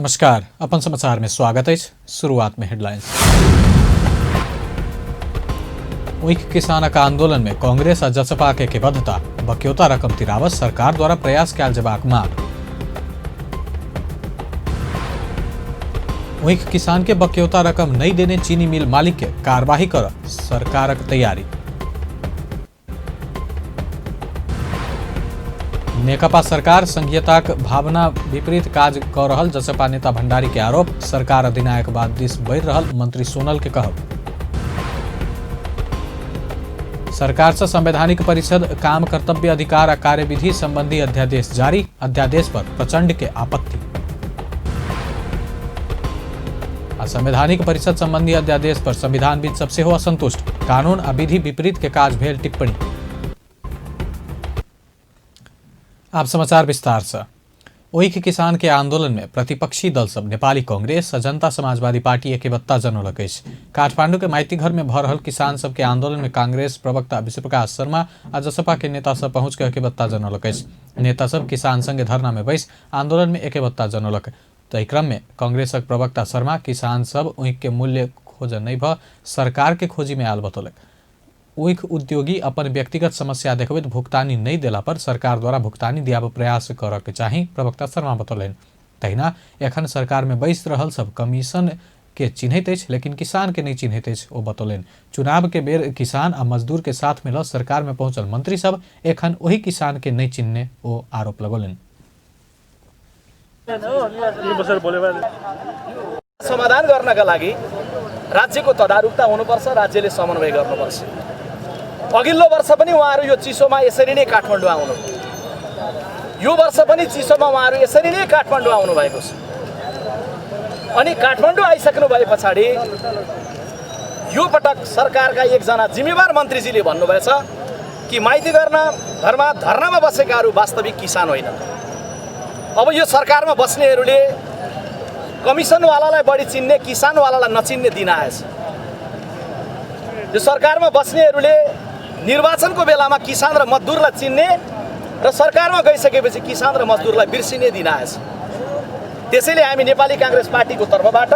नमस्कार, अपन समाचार में स्वागत है। शुरुआत में हेडलाइंस। ऊख किसानक आंदोलन में कांग्रेस आ जसपा के एकबद्धता, बक्यौता रकम तिरावत सरकार द्वारा प्रयास कयल जेबाक मांग। ऊख किसान के बक्यौता रकम नहीं देने चीनी मिल मालिक के कार्यवाही कर सरकारक तैयारी। नेकपा सरकार संघीयताक भावना विपरीत काज क रहल जसपा नेता भंडारी के आरोप, सरकार अधिनायकवाद दिस बढ़ि रहल मंत्री सोनल के कहब। सरकार से संवैधानिक परिषद काम कर्तव्य अधिकार आ कार्यविधि संबंधी अध्यादेश जारी, अध्यादेश पर प्रचंड के आपत्ति। आ संवैधानिक परिषद संबंधी अध्यादेश पर संविधानविद सब सेहो असंतुष्ट, कानून आ विधि विपरीत के काज भेल टिप्पणी। आप समाचार विस्तार से। ओहिक किसान के आंदोलन में प्रतिपक्षी दल सब नेपाली कांग्रेस आ जनता समाजवादी पार्टी एकबद्धता जनौलक अछि। काठमांडू के माइती घर में भ रहल किसान सब के आंदोलन में कांग्रेस प्रवक्ता विश्वप्रकाश शर्मा आ जसपा के नेता सब पहुंच के एकबद्धता जनौलक अछि। नेता सब किसान संगे धरना में बैस आंदोलन में एकबद्धता जनौलक। ताहि क्रम में कांग्रेसक प्रवक्ता शर्मा किसान सब ऊख के मूल्य खोज नहीं भ सरकार के खोजी में आयल बतौलक। ऊख उद्योगी अपन व्यक्तिगत समस्या देखबैत भुगतानी नहीं देला पर सरकार द्वारा भुगतानी दियाब प्रयास करऽ के चाही, प्रवक्ता शर्मा बतौलनि। तहिना एखन सरकार में बैस रहल सब कमीशन के चिन्हैत अछि लेकिन किसान के नहीं चिन्हैत अछि, ओ बतौलनि। चुनाव के बेर किसान आ मजदूर के साथ में ल सरकार में पहुंचल मंत्री सब एखन ओहि किसान के नहीं चिन्हने ओ आरोप लगौलनि। समाधान गर्नका लागि राज्यको तदारुकता हुनुपर्छ, राज्यले समन्वय गर्नुपर्छ। अघिल्लो वर्ष पनि उहाँहरू यो चिसोमा यसरी नै काठमाडौँ आउनु, यो वर्ष पनि चिसोमा उहाँहरू यसरी नै काठमाडौँ आउनु भएको छ। अनि काठमाडौँ आइसक्नु भए पछाडि यो पटक सरकारका एकजना जिम्मेवार मन्त्रीजीले भन्नुभएछ कि माइती घरमा धरनामा बसेकाहरू वास्तविक किसान होइनन्। अब यो सरकारमा बस्नेहरूले कमिसनवालालाई बढी चिन्ने, किसानवालालाई नचिन्ने दिन आएछ। यो सरकारमा बस्नेहरूले निर्वाचनको बेलामा किसान र मजदुरलाई चिन्ने र सरकारमा गइसकेपछि किसान र मजदुरलाई बिर्सिने दिन आएछ। त्यसैले हामी नेपाली काङ्ग्रेस पार्टीको तर्फबाट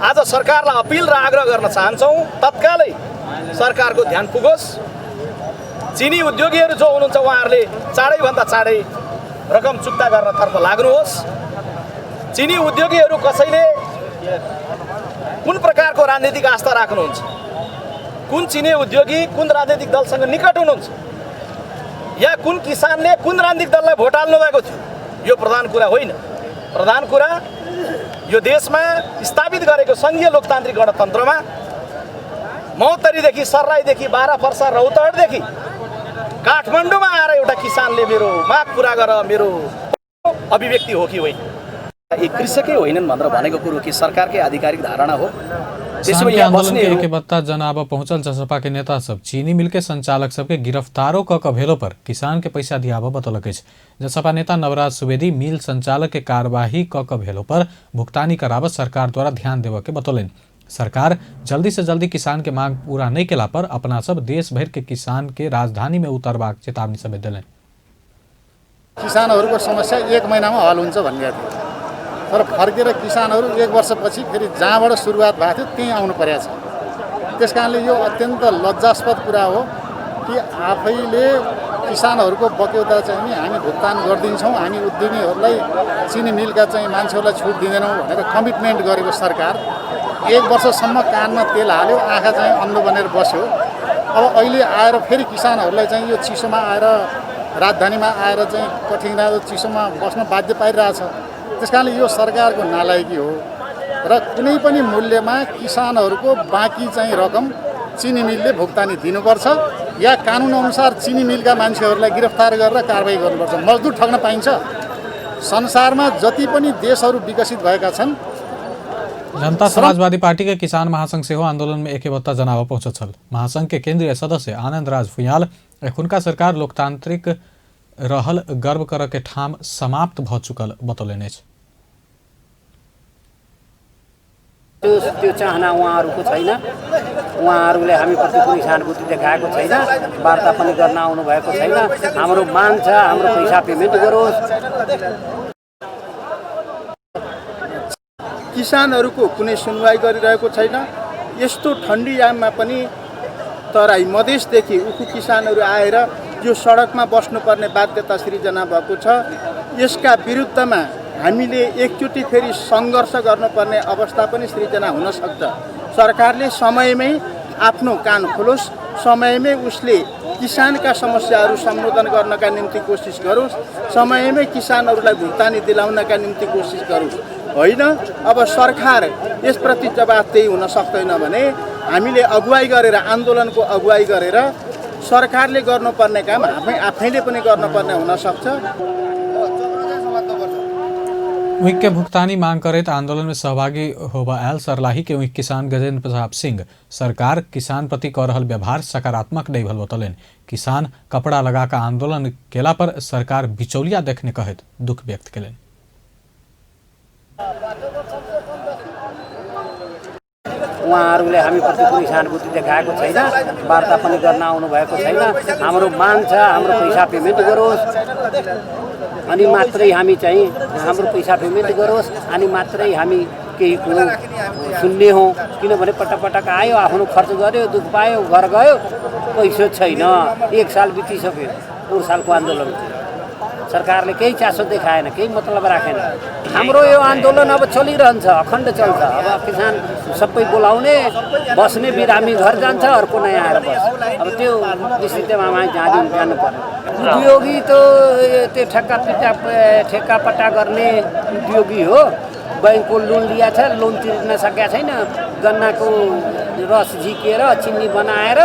आज सरकारलाई अपिल र आग्रह गर्न चाहन्छौँ, तत्कालै सरकारको ध्यान पुगोस्। चिनी उद्योगीहरू जो हुनुहुन्छ उहाँहरूले चाँडैभन्दा चाँडै रकम चुक्ता गर्नतर्फ लाग्नुहोस्। चिनी उद्योगीहरू कसैले कुन प्रकारको राजनीतिक आस्था राख्नुहुन्छ, कुन चिनी उद्योगी कुन राजनीतिक दलसँग निकट हुनुहुन्छ या कुन किसानले कुन राजनीतिक दललाई भोट हाल्नु भएको थियो, यो प्रधान कुरा होइन। प्रधान कुरा यो देशमा स्थापित गरेको सङ्घीय लोकतान्त्रिक गणतन्त्रमा महोत्तरीदेखि सर्लाहीदेखि 12 पर्सा रौतहटदेखि काठमाडौँमा आएर एउटा किसानले मेरो माग पुरा गर, मेरो अभिव्यक्ति हो कि होइन। यी कृषकै होइनन् भनेर भनेको कुरो कि सरकारकै आधिकारिक धारणा हो। किसान के आंदोलन के एकबद्धता जनाब पहुंचल जसपा के नेता सब चीनी मिल के संचालक सबके गिरफ्तारो क क भेलो पर किसान के पैसा दियाब बतौलक अछि। जसपा नेता नवराज सुवेदी मिल संचालक के कार्यवाही क क भेलो पर भुगतानी कराबत सरकार द्वारा ध्यान देबऽ के बतौलनि। सरकार जल्दी से जल्दी किसान के मांग पूरा नहीं केला पर अपना सब देश भर के किसान के राजधानी में उतरबाक चेतावनी समेत देलनि। किसानहरूको समस्या एक महिनामा हल हुन्छ भन्ने थियो, तर फर्केर किसानहरू एक वर्षपछि फेरि जहाँबाट सुरुवात भएको थियो त्यहीँ आउनु परेको छ। त्यस कारणले यो अत्यन्त लज्जास्पद कुरा हो कि आफैले किसानहरूको बक्यौता चाहिँ हामी भुक्तान गरिदिन्छौँ, हामी उद्यमीहरूलाई चिनी मिलका चाहिँ मान्छेहरूलाई छुट दिँदैनौँ भनेर कमिटमेन्ट गरेको सरकार एक वर्षसम्म कानमा तेल हाल्यो, आँखा चाहिँ अन्धो बनेर बस्यो। अब अहिले आएर फेरि किसानहरूलाई चाहिँ यो चिसोमा आएर राजधानीमा आएर चाहिँ कठिन चिसोमा बस्न बाध्य पारिरहेछ। त्यस कारणले यो सरकारको नालायकी हो र कुनै पनि मूल्यमा किसानहरूको बाँकी चाहिँ रकम चिनी मिलले भुक्तानी दिनुपर्छ या कानुनअनुसार चिनी मिलका मान्छेहरूलाई गिरफ्तार गरेर कारवाही गर्नुपर्छ। मजदुर ठग्न पाइन्छ? संसारमा जति पनि देशहरू विकसित भएका छन्। जनता समाजवादी पार्टी के किसान महासंघ सेहो आंदोलन में एकबद्धता जनाब पहुंचल छल। महासंघ के केंद्रीय सदस्य आनंद राज फुयाल एखुनका सरकार लोकतांत्रिक रहल गर्व करऽ के ठाम समाप्त भ चुकल बतौलनि अछि। त्यो चाहना उहाँहरूको छैन। उहाँहरूले हामीप्रति कुनै सहानुभूति देखाएको छैन, वार्ता पनि गर्न आउनु भएको छैन। हाम्रो माग छ हाम्रो पैसा पेमेन्ट गरोस्। किसानहरूको कुनै सुनवाई गरिरहेको छैन। यस्तो ठन्डी याममा पनि तराई मधेसदेखि उखु किसानहरू आएर यो सडकमा बस्नुपर्ने बाध्यता सृजना भएको छ। यसका विरुद्धमा हामीले एकचोटि फेरि सङ्घर्ष गर्नुपर्ने अवस्था पनि सृजना हुन सक्छ। सरकारले समयमै आफ्नो कान खोलोस्, समयमै उसले किसानका समस्याहरू सम्बोधन गर्नका निम्ति कोसिस गरोस्, समयमै किसानहरूलाई भुक्तानी दिलाउनका निम्ति कोसिस गरोस्। होइन, अब सरकार यसप्रति जवाफदेही हुन सक्दैन भने हामीले अगुवाई गरेर, आन्दोलनको अगुवाई गरेर सरकारले गर्नुपर्ने काम हामी आफैले पनि गर्नुपर्ने हुनसक्छ। ऊख के भुगतानी मांग करैत आंदोलन में सहभागी होबा आयल सरलाही के ऊख किसान गजेंद्र प्रताप सिंह सरकार किसान प्रति कऽ रहल व्यवहार सकारात्मक नहीं भल बतौलनि। किसान कपड़ा लगा कऽ आंदोलन केला पर सरकार बिचौलिया देखने कहैत दुख व्यक्त केलनि। उहाँहरूले हामीप्रति कुनै सहानुभूति देखाएको छैन, वार्ता पनि गर्न आउनुभएको छैन। हाम्रो माग छ हाम्रो पैसा पेमेन्ट गरोस् अनि मात्रै हामी चाहिँ हाम्रो पैसा पेमेन्ट गरोस् अनि मात्रै हामी केही कुरो सुन्ने हौँ। किनभने पटक पटक आयो, आफ्नो खर्च गर्यो, दुःख पायो, घर गयो, पैसो छैन। एक साल बितिसक्यो पोहोर सालको आन्दोलन, सरकारले केही चासो देखाएन, केही मतलब राखेन। हाम्रो यो आन्दोलन अब चलिरहन्छ, अखण्ड चल्छ। अब किसान सबै बोलाउने, बस्ने बिरामी घर जान्छ, अर्को नयाँ आएर बस्छ। अब त्यो स्थितिमा हामी जानु पर्यो। उद्योगी त त्यो ठेक्कापट्टा गर्ने उद्योगी हो। बैङ्कको लोन लिएको छ, लोन तिर्न सकेको छैन। गन्नाको रस झिकेर चिनी बनाएर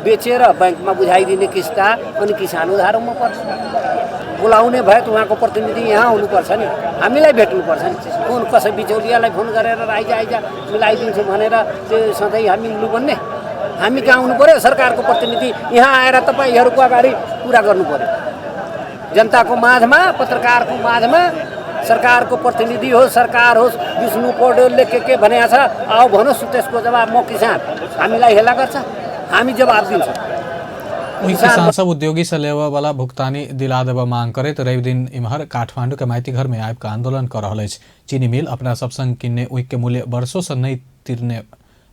बेचेर बैङ्कमा बुझाइदिने किस्ता, अनि किसान उधारोमा पर्छ। बोलाउने भए त उहाँको प्रतिनिधि यहाँ आउनुपर्छ नि, हामीलाई भेट्नुपर्छ नि। फोन कसै बिचौलियालाई फोन गरेर आइज आइज मिलाइदिन्छु भनेर त्यो सधैँ हामी लु भन्ने, हामी कहाँ आउनु पऱ्यो? सरकारको प्रतिनिधि यहाँ आएर तपाईँहरूको अगाडि कुरा गर्नु पऱ्यो। जनताको माझमा, पत्रकारको माझमा सरकारको प्रतिनिधि होस्, सरकार होस्, विष्णु पौडेलले के भनेको छ आओ भन्नुहोस्, त्यसको जवाब म किसान हामीलाई हेला गर्छ, हामी जवाब दिन्छौँ। किसान सब उद्योगी से लेबऽ वाला भुगतानी दिला देबऽ मांग करैत रवि दिन इम्हर काठमांडू के माइती घर में आबि कऽ आंदोलन कऽ रहल अछि। चीनी मिल अपना सब संग किन्ने ऊख के मूल्य वर्षों से नहि तिरने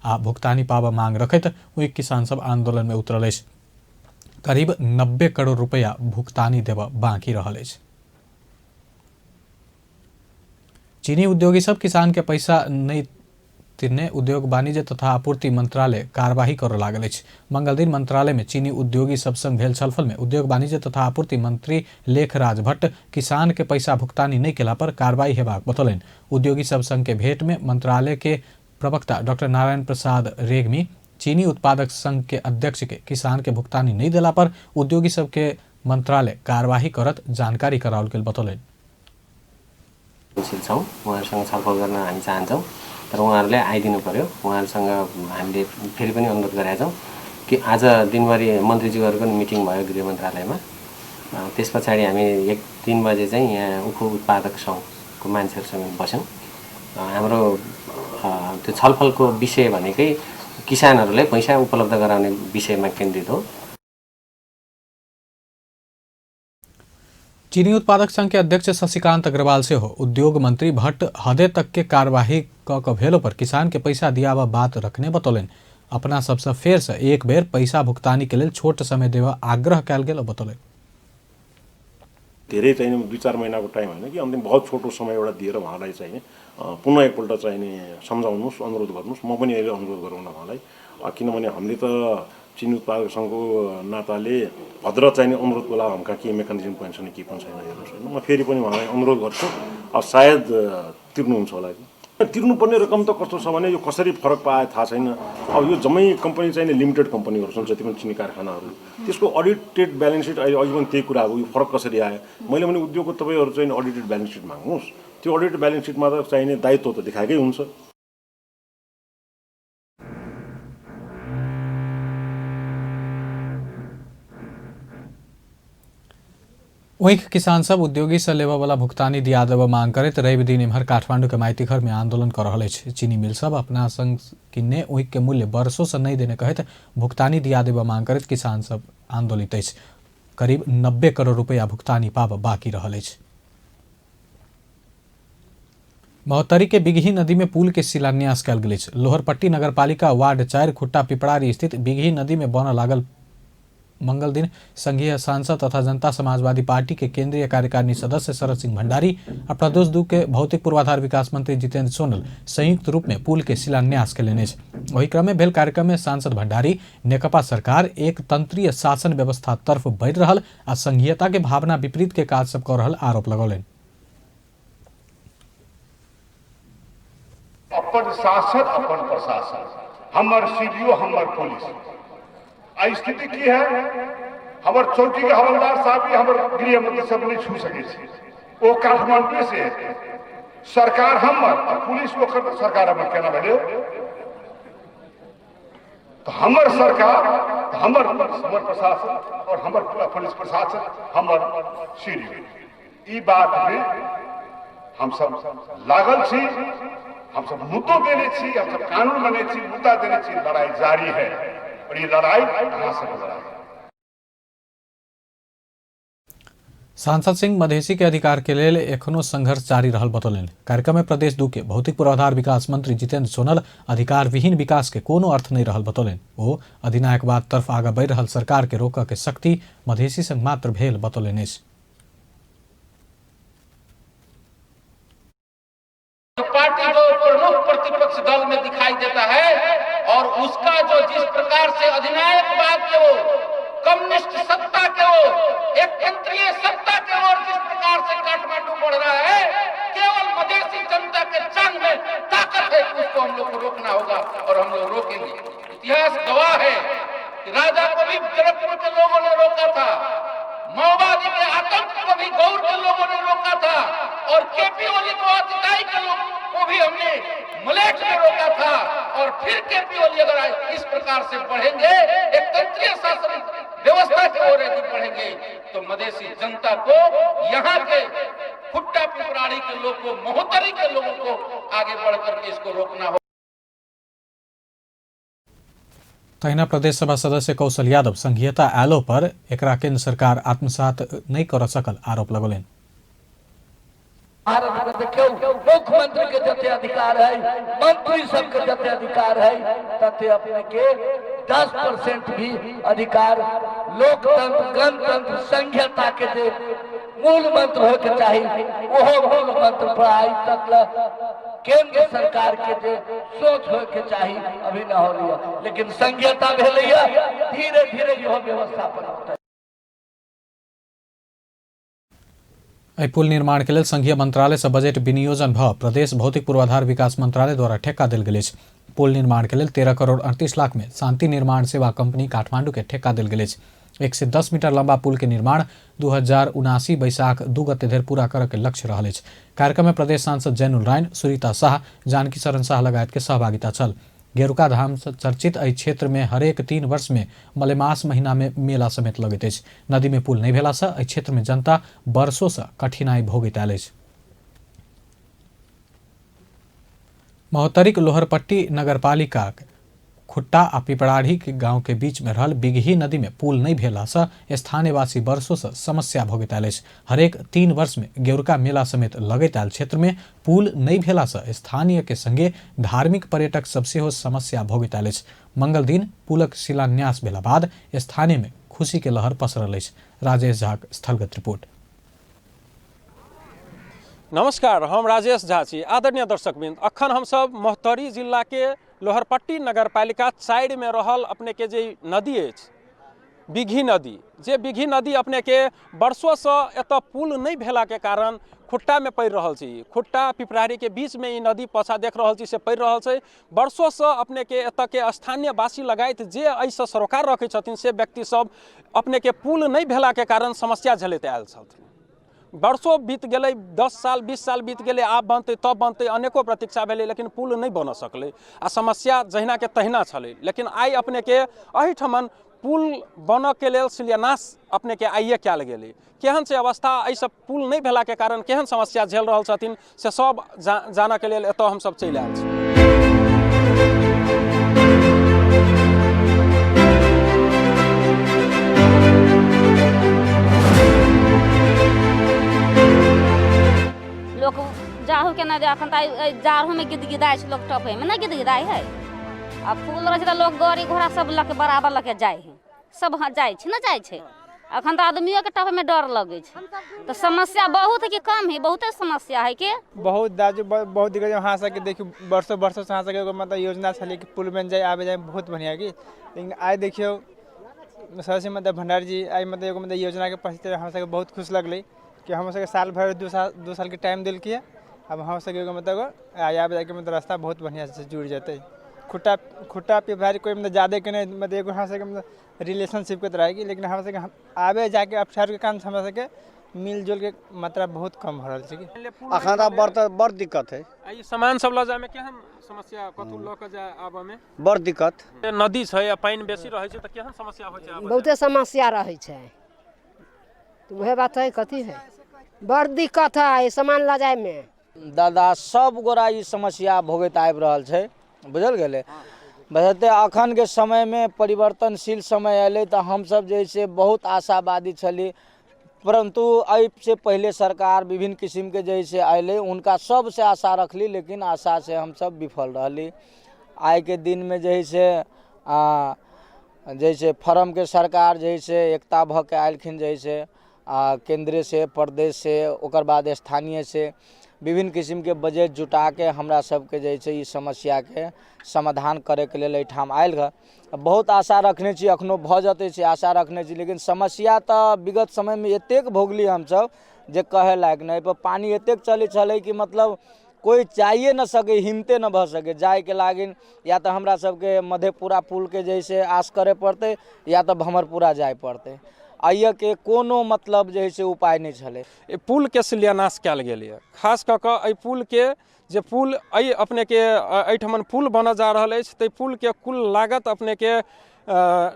आ भुगतानी पाबऽ मांग रखैत ऊख किसान सब आंदोलन में उतरल अछि। करीब 90 करोड़ रुपया भुगतानी देबऽ बाकी रहल अछि। चीनी उद्योगी सब किसान के पैसा नहि तिरने उद्योग वाणिज्य तथा आपूर्ति मंत्रालय कार्यवाही करऽ लागल अछि। मंगलदिन मंत्रालय में चीनी उद्योगी सब संग भेल छलफल में उद्योग वाणिज्य तथा आपूर्ति मंत्री लेखराज भट्ट किसान के पैसा भुगतानी नहि केला पर कार्रवाई हेबाक बतौलनि। उद्योगी सब संग के भेंट में मंत्रालय के प्रवक्ता डॉक्टर नारायण प्रसाद रेग्मी चीनी उत्पादक संघ के अध्यक्ष के किसान के भुगतानी नहि देला पर उद्योगी सब के मंत्रालय कार्यवाही करत जानकारी कराओल गेल बतौलनि। छौँ, उहाँहरूसँग छलफल गर्न हामी चाहन्छौँ, तर उहाँहरूले आइदिनु पर्यो। उहाँहरूसँग हामीले फेरि पनि अनुरोध गरेका छौँ कि आज दिनभरि मन्त्रीज्यूहरूको पनि मिटिङ भयो गृह मन्त्रालयमा। त्यस पछाडि हामी 1-3 बजे चाहिँ यहाँ उखु उत्पादक सङ्घको मान्छेहरूसँग बस्यौँ। हाम्रो त्यो छलफलको विषय भनेकै किसानहरूलाई पैसा उपलब्ध गराउने विषयमा केन्द्रित हो। चीनी उत्पादक संघ के अध्यक्ष शशिकांत अग्रवाल से हो उद्योग मंत्री भट्ट हदे तक के कार्यवाही क भेलो पर किसान के पैसा दियाबऽ बात रखने बतौलनि। अपना सबसे फेर से एक बेर पैसा भुगतानी के लेल छोट समय देबऽ आग्रह कयल गेल बतौलनि। धेरै चाहिँ 2-4 महिनाको टाइम होइन कि अन्तिम बहुत छोटो समय एउटा दिएर उहाँलाई चाहिँ पुनः एकपल्ट चाहिने सम्झाउनुहोस्, अनुरोध गर्नुहोस्। म पनि अहिले अनुरोध गरौँ न उहाँलाई, किनभने हामीले त चिनी उत्पादक सङ्घको नाताले भद्र चाहिने अनुरोधको लागि हामीका केही मेकानिजम पनि छैन, केही पनि छैन। हेर्नुहोस् होइन, म फेरि पनि उहाँलाई अनुरोध गर्छु, अब सायद तिर्नुहुन्छ होला कि। तिर्नुपर्ने रकम त कस्तो छ भने यो कसरी फरक पाए थाहा छैन। अब यो जम्मै कम्पनी चाहिने लिमिटेड कम्पनीहरू छन्, जति पनि चिनी कारखानाहरू, त्यसको अडिटेड ब्यालेन्स सिट अहिले अघि पनि त्यही कुरा हो, यो फरक कसरी आयो। मैले भने उद्योगको तपाईँहरू चाहिँ अडिटेड ब्यालेन्स सिट माग्नुहोस्, त्यो अडिटेड ब्यालेन्स सिटमा त चाहिने दायित्व त देखाएकै हुन्छ। ऊख किसान सब उद्योगी से लेबऽ वाला भुगतानी दिया देबऽ मांग करैत रवि दिन इम्हर काठमांडू के माइती घर में आंदोलन कऽ रहल अछि। चीनी मिल सब अपना संग किन्ने ऊख के मूल्य वर्षों से नहि देने कहैत भुगतानी दिया देबऽ मांग करैत किसान सब आंदोलित अछि। करीब 90 करोड़ रुपया भुगतानी पाबऽ बाकी रहल अछि। महोत्तरी के बिगही नदी में पुल के शिलान्यास कयल गेल अछि। लोहरपट्टी नगरपालिका वार्ड 4 खुट्टा पिपरारी स्थित बिगही नदी में बनऽ लागल मंगल दिन संघीय सांसद तथा जनता समाजवादी पार्टी के केंद्रीय कार्यकारिणी सदस्य शरद सिंह भंडारी आ प्रदेश 2 के भौतिक पूर्वाधार विकास मंत्री जितेंद्र सोनल संयुक्त रूप में पुल के शिलान्यास कयलनि अछि। ओहि क्रम में भेल कार्यक्रम में सांसद भंडारी नेकपा सरकार एक तंत्रीय शासन व्यवस्था तरफ बढ़ि रहल आ संघीयता के भावना विपरीत के काज सब कऽ रहल आरोप लगौलनि। अपन शासन अपन प्रशासन, हमर सीडीओ हमर पुलिस। आ स्थिति की है, हमर चौकी के हवलदार साहब भी हमर गृह मंत्री सब नहीं छू सके छै, ओ काठमांडू से हेतै। सरकार हमर आ पुलिस ओकर, सरकार हमर केना भेलै? तो हमर सरकार हमर पुलिस हमर प्रशासन और हमर पुलिस प्रशासन हमर सीडीओ, ई बात में हम सब लागल छी, हम सब मुद्दो देने छी, हम सब कानून बने छी, मुद्दा देने छी। लड़ाई जारी है और ये लड़ाई अहाँ सब लड़ाई। सांसद सिंह मधेसी के अधिकार के लेल एखनो संघर्ष जारी रहल बतौलनि। कार्यक्रम में प्रदेश 2 के भौतिक पूर्वाधार विकास मंत्री जितेंद्र सोनल अधिकार विहीन विकास के कोनो अर्थ नहीं रहल बतौलनि। ओ अधिनायकवाद तरफ आगा बढ़ि रहल सरकार के रोकऽ के शक्ति मधेसी संग मात्र भेल बतौलनि अछि। पार्टी जो प्रमुख प्रतिपक्ष दल में दिखाई देता है और उसका जो जिस प्रकार से अधिनायकवाद के वो कम्युनिस्ट सत्ता के वो एक केंद्रीय सत्ता के ओर जिस प्रकार से काठमांडू बढ़ रहा है, केवल मधेसी जनता के जंग में ताकत है कि उसको हम लोग को रोकना होगा और हम लोग रोकेंगे। इतिहास गवाह है कि राजा को भी जनकपुर के लोगों ने रोका था, माओवादी के आतंक को भी गौर के लोगों ने रोका था और केपी ओली को अतिताई के लोग को भी हमने मलेठ में रोका था। और फिर केपी ओली अगर इस प्रकार से बढ़ेंगे, एक तंत्रीय शासन व्यवस्था की ओर यदि बढ़ेंगे तो मधेसी जनता को, यहाँ के खुट्टा पिपराड़ी के लोग को, महोत्तरी के लोगों को आगे बढ़ करके इसको रोकना होगा। तहिना प्रदेश सभा सदस्य कौशल यादव संघीयता आयलो पर एकरा केंद्र सरकार आत्मसात नहि कर सकल आरोप लगौलनि। भारत में देखियौ मुख्यमंत्री के जते अधिकार है, मंत्री सबके जते अधिकार है, तते अपने के 10% भी अधिकार लोकतंत्र गणतंत्र संघीयता के जे मूल मंत्र होय के चाही ओहो मूल मंत्र पर आई तक केंद्र सरकार के जे सोच होय के चाही अभी न हो रही है, लेकिन संघीयता भेलैया धीरे धीरे इहो व्यवस्थापन होतै। एहि पुल निर्माण के लेल संघीय मंत्रालय से बजट विनियोजन भ प्रदेश भौतिक पूर्वाधार विकास मंत्रालय द्वारा ठेक्का देल गेल अछि। पुल निर्माण के लेल 13 करोड़ 38 लाख में शांति निर्माण सेवा कंपनी काठमांडू के ठेक्का देल गेल अछि। 110 मीटर लंबा पुल के निर्माण 2079 बैसाख 2 गते धरि पूरा करऽ के लक्ष्य रहल अछि। कार्यक्रम में प्रदेश सांसद जैनुल रायन, सुरीता शाह, जानकी शरण शाह लगायत के सहभागिता छल। गेरुका धाम से चर्चित एहि क्षेत्र में हरेक 3 वर्ष में मलेमास महीना में मेला समेत लगैत अछि। नदी में पुल नहि भेला से एहि क्षेत्र में जनता वर्षों से कठिनाई भोगैत आयल अछि। महोत्तरीक लोहरपट्टी नगरपालिका खुट्टा आ पिपराढ़ी के गांव के बीच में रहल बिगही नदी में पुल नहीं भेला से स्थानीयवासी वर्षों से समस्या भोगैत आयल अछि। हरेक 3 वर्ष में गेरुका मेला समेत लगैत आयल क्षेत्र में पुल नहीं भेला से स्थानीय के संगे धार्मिक पर्यटक सब सेहो समस्या भोगैत आयल अछि। मंगल दिन पुलक शिलान्यास भेला बाद स्थानीय में खुशी के लहर पसरल अछि। राजेश झा स्थलगत रिपोर्ट। नमस्कार, हम राजेश झा छी। आदरणीय दर्शकवृंद, अखन हम सब महोत्तरी जिला के लोहरपट्टी नगरपालिका 4 में रहल अपने के जे नदी अछि बिघी नदी, जे बिघी नदी अपने के वर्षों से एतऽ पुल नहीं भेला के कारण खुट्टा में पड़ि रहल छै। खुट्टा पिपरारी के बीच में ई नदी पाछा देख रहल छी से पड़ि रहल छै। वर्षों से अपने के एतऽ के स्थानीय वासी लगायत जे एहिसँ सरोकार रखै छथिन से व्यक्ति सब अपने के पुल नहीं भेला के कारण समस्या झेलैत आयल छथिन। वर्षों बीत गेलै, 10 साल 20 साल बीत गेलै, आब बनतै तब बनतै, अनेको प्रतीक्षा भेलै, लेकिन पुल नहि बन सकलै आ समस्या जहिना के तहिना छलै। लेकिन आइ अपने के एहिठमन पुल बनऽ के लेल शिलान्यास अपने के आइए कयल गेलै। केहन छै अवस्था, एहिसँ पुल नहि भेलाके कारण केहन समस्या झेल रहल छथिन से सब जानऽ के लेल एतऽ हमसब चलि आयल छी। लोक जाहू के लोकके नहि, एखन तऽ जाड़ोमे गिदगिदाइ छै लोक, टपैमे नहि गिदगिदाइ हइ। आ पुल रहै छै तऽ लोक गाड़ी घोड़ा सब लऽ के बराबर लऽ के जाइ हइ, सब जाइ छै, नहि जाइ छै। अखन तऽ आदमियोके टपैमे डर लगै छै। तऽ समस्या बहुत है कि कम है? बहुते समस्या है कि बहुत दाजु बहुत दिक्कत। अहाँ सबके देखियौ, वर्षों वर्षों से अहाँ सबके एगो मतलब योजना छलै कि पुल बनि जाय, आबे जाय बहुत बढ़िआँ की। लेकिन आइ देखियौ, सरस्वती मतलब भण्डारी जी आइ मतलब एगो मतलब योजनाके प्रति हमरा सबके बहुत खुश लगलै कि हमरा सबके साल भरि 2 साल, 2 सालके टाइम देलकै। आब हमरा सबके एगो मतलब आबे जायके मतलब रास्ता बहुत बढ़िआँ से जुड़ि जेतै। खुट्टा खुट्टा पिपरारी कोइ मतलब जादे के नहि, मतलब एगो हमरा सबके मतलब रिलेशनशिपके तरह है कि, लेकिन हमरा सबके आबे जाके अवसरके कारण हमरा सबके मिलजुलके मात्रा बहुत कम भऽ रहल छै कि। अखन तऽ बड़ तऽ बड़ दिक्कत है। आ ई सामान सब लऽ जायमे केहन समस्या? कतहु लऽ कऽ जाय आबऽमे? बड़ दिक्कत। नदी छै आ पानि बेसी रहै छै तऽ केहन समस्या होइ छै आबऽ? बहुते समस्या रहै छै। तऽ उएह बात है, कथी है, बड़ दिक्कत है सामान लऽ जायमे। दादा, सब गोरा ई समस्या भोगैत आबि रहल छै, बुझल गेलै? बशर्ते अखनके समयमे परिवर्तनशील समय अयलै तऽ हमसब जे है से बहुत आशावादी छली। परन्तु एहिसँ पहिले सरकार विभिन्न किसिमके जे है से अयलै, हुनका सबसँ आशा रखली, लेकिन आशासँ हमसब विफल रहली। आइके दिनमे जे है से जैसे फोरमके सरकार जे है से एकता भऽ के आयलखिन, जे है से केन्द्र से, प्रदेश से, ओकर बाद स्थानीय से विभिन्न किसिमके बजट जुटाके हमरा सबके जे छै ई समस्याके समाधान करैके लेल एहिठाम आयल हँ। बहुत आशा रखने छी, अखनो भऽ जेतै से आशा रखने छी। लेकिन समस्या तऽ विगत समयमे एतेक भोगली हमसब जे कहै लायक नहि। एहिपर पानि एतेक चलै छलै कि मतलब कोइ जाइए नहि सकै, हिम्मते नहि भऽ सकै जाइके लागिन। या तऽ हमरा सबके मधेपुरा पुलके जे है से आस करय पड़तै या तऽ भमरपुरा जाय पड़तै। एहिके कोनो मतलब जे है से उपाय नहि छलै। एहि पुलके शिलान्यास कयल गेल यऽ। खास कऽ कऽ एहि पुलके जे पुल एहि अपनेके एहिठमन पुल बनऽ जा रहल अछि, ताहि पुलके कुल लागत अपनेके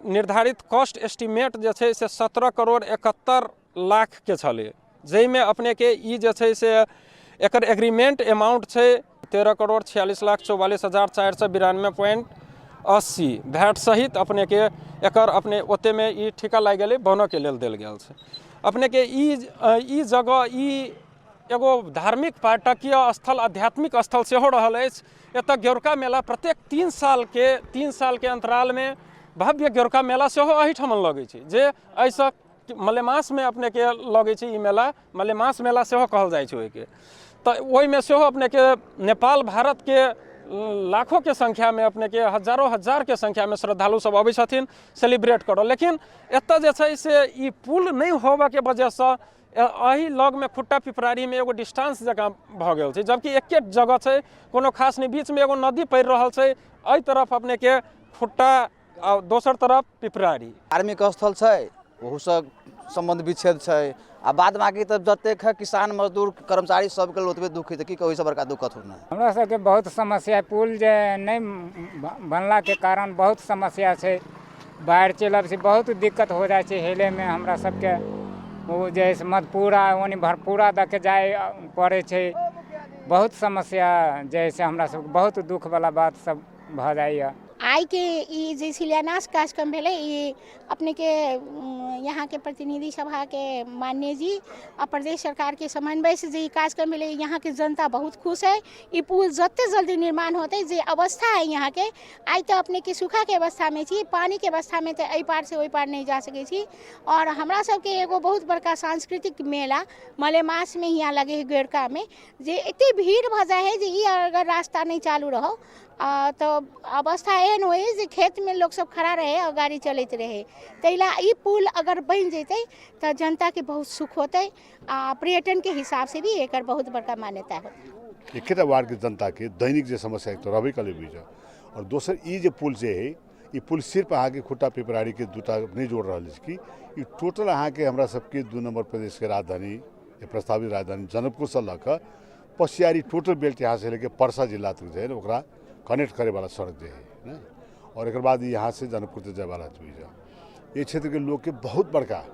निर्धारित कॉस्ट एस्टिमेट जे छै से 17 करोड़ 71 लाखके छलै, जाहिमे अपनेके ई जे छै से एकर एग्रीमेंट अमाउंट छै 13,46,44,492.80, भैट सहित अपनेके एकर अपने ओतेमे ई ठिका लागि गेलै, बनऽके लेल देल गेल छै। अपनेके ई ई जगह ई एगो धार्मिक पर्यटकीय स्थल, आध्यात्मिक स्थल सेहो रहल अछि। एतऽ गेरुका मेला प्रत्येक 3 सालके अंतरालमे भव्य गेरुका मेला सेहो एहिठाम लगै छै, जे एहिसँ मलेमासमे अपनेके लगै छै। ई मेला मलेमास मेला सेहो कहल जाइ छै ओहिके। तऽ ओहिमे सेहो अपनेके नेपाल, भारतके लाखोके संख्यामे, अपनेके हजारो हजारके संख्यामे श्रद्धालु सब अबै छथिन सेलिब्रेट करऽ। लेकिन एतऽ जे छै से ई पुल नहि होबऽके वजहसँ एहि लगमे खुट्टा पिपरारीमे एगो डिस्टेंस जकाँ भऽ गेल छै, जबकि एके जगह छै, कोनो खास नहि। बीचमे एगो नदी पड़ि रहल छै, एहि तरफ अपनेके खुट्टा आ दोसर तरफ पिपरारी। धार्मिक स्थल छै, ओहूसँ सम्बन्ध विच्छेद छै। आ बाद बाकी तऽ जतेक है किसान, मजदूर, कर्मचारी सबके लेल ओतबे दुःख है। तऽ की कहू, ओहिसँ बड़का दुःख कथू नहि। हमरा सबके बहुत समस्या, पुल जे नहि बनलाके कारण बहुत समस्या छै। बाढ़ि चलि अबै छै, बहुत दिक्कत हो जाइ छै हेलैमे हमरा सबके। ओ जे है से मधेपुरा ओनी भरपूरा दऽ के जाय पड़ै छै। बहुत समस्या जे है से हमरा सबके बहुत दुःखवला बात सब भऽ जाइए। आइके ई जे शिलान्यास कार्यक्रम भेलै, ई अपनेके यहाँके प्रतिनिधि सभाके माननीय जी आ प्रदेश सरकारके समन्वयसँ जे ई कार्यक्रम भेलै, यहाँके जनता बहुत खुश है। ई पुल जते जल्दी निर्माण होतै, जे अवस्था है यहाँके, आइ तऽ अपनेके सूखाके अवस्थामे छी, पानिके अवस्थामे तऽ एहि पारसँ ओहि पार नहि जा सकै छी। आओर हमरा सबके एगो बहुत बड़का सांस्कृतिक मेला मलेमासमे हियाँ लगे है गेरकामे, जे एते भीड़ भऽ जाइ है जे ई अगर रास्ता नहि चालू रहो तऽ अवस्था एहन होइ है जे खेतमे लोक सब खड़ा रहै आओर गाड़ी चलैत रहै। ताहि लए ई पुल अगर बनि जेतै तऽ जनताके बहुत सुख होतै आ पर्यटनके हिसाबसँ भी एकर बहुत बड़का मान्यता होतै। एकेटा वार्डके जनताके दैनिक जे समस्या एक तऽ रहबे करै बुझ, आओर दोसर ई जे पुल जे है, ई पुल सिर्फ अहाँके खुट्टा पिपरारीके दूटा नहि जोड़ रहल अछि कि ई टोटल अहाँके हमरा सबके 2 नम्बर प्रदेशके राजधानी या प्रस्तावित राजधानी जनकपुरसँ लऽ कऽ पसियारी टोटल बेल्ट, यहाँ से लेके परसा जिला तक जे है ने, ओकरा कनेक्ट करैवाला सड़क जे है ने। और एकर बाद यहाँ से जनकपुर तक जायवाला चीज है। ये क्षेत्रके लोकके बहुत बड़का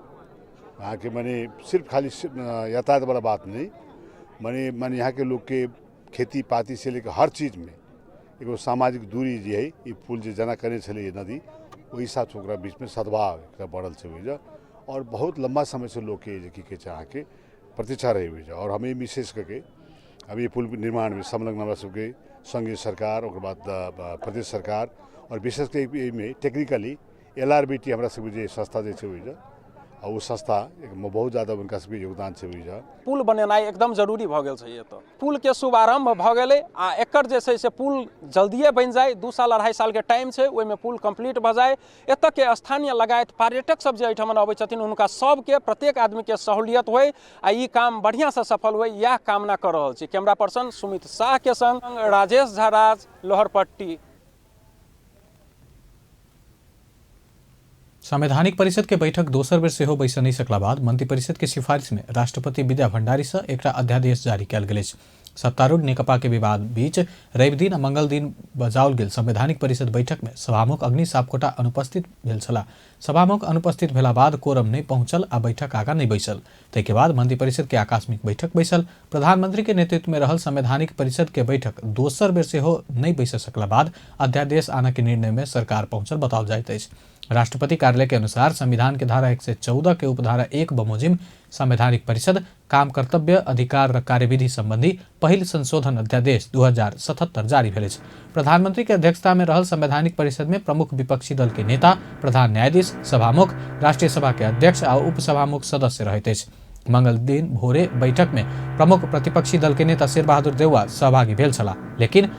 अहाँके मने सिर्फ खाली यातायात वाला बात नहीं, मने मने यहाँके लोकके खेती पाती से लेके हर चीजमे एगो सामाजिक दूरी जे है, ई पुल जे जना करने छलै ई नदी, ओहि हिसाबसँ ओकरा बीचमे सद्भाव एकटा बढ़ल छै बुझ। और बहुत लम्बा समयसँ लोकके जे की कहै छै अहाँके प्रतीक्षा रहै बुझ। और हम एहिमे विशेष करके अब ई पुल निर्माणमे संलग्न हमरा सबके संघीय सरकार, ओकर बाद प्रदेश सरकार और विशेष के एहिमे टेक्निकली LRBT हमरा सबके जे संस्था जे छै ओहिजे, आ ओ संस्था बहुत ज़्यादा हुनका सबके योगदान छै ओहिजे। पुल बनेनाइ एकदम जरूरी भऽ गेल छै। एतऽ पुलके शुभारंभ भऽ गेलै आ एकर जे छै से पुल जल्दिए बनि जाय। 2 साल 2.5 साल के टाइम छै, ओहिमे पुल कम्प्लीट भऽ जाय। एतऽके स्थानीय लगायत पर्यटक सब जे एहिठाम अबै छथिन हुनका सबके प्रत्येक आदमीके सहूलियत होइ आ ई काम बढ़िआँसँ सफल होइ, इएह कामना कऽ रहल छी। कैमरा पर्सन सुमित शाह के संग राजेश झा राज, लोहरपट्टी। संवैधानिक परिषद के बैठक दोसर बेर सेहो बैस नहि सकला बाद मंत्रिपरिषद के सिफारिश में राष्ट्रपति विद्या भंडारी से एक अध्यादेश जारी कयल गेल अछि। सत्तारूढ़ नेकपा के विवाद बीच रवि दिन आ मंगल दिन बजाओल गेल संवैधानिक परिषद बैठक में सभामुख अग्नि सापकोटा अनुपस्थित भेल छलाह। सभामुख अनुपस्थित भेला बाद कोरम नहि पहुंचल आ बैठक आगा नहि बैसल। ताहिके बाद मंत्रिपरिषद के आकस्मिक बैठक बैसल। प्रधानमंत्री के नेतृत्व में रहल संवैधानिक परिषद के बैठक दोसर बेर सेहो नहि बैस सकला बाद अध्यादेश आनय के निर्णय में सरकार पहुंचल बताओल जाइत अछि। राष्ट्रपति कार्यालय के अनुसार संविधान के धारा 114 के उपधारा 1 बमोजिम संवैधानिक परिषद काम कर्तव्य अधिकार र कार्यविधि संबंधी पहिल संशोधन अध्यादेश 2077 जारी भेल अछि। प्रधानमंत्री के अध्यक्षता में रहल संवैधानिक परिषद में प्रमुख विपक्षी दल के नेता, प्रधान न्यायाधीश, सभामुख, राष्ट्रीय सभा के अध्यक्ष आ उपसभामुख सदस्य रहैत अछि। मंगल दिन भोरे बैठक में प्रमुख प्रतिपक्षी दल के नेता शेरबहादुर देउवा सहभागी भेल छलाह, लेकिन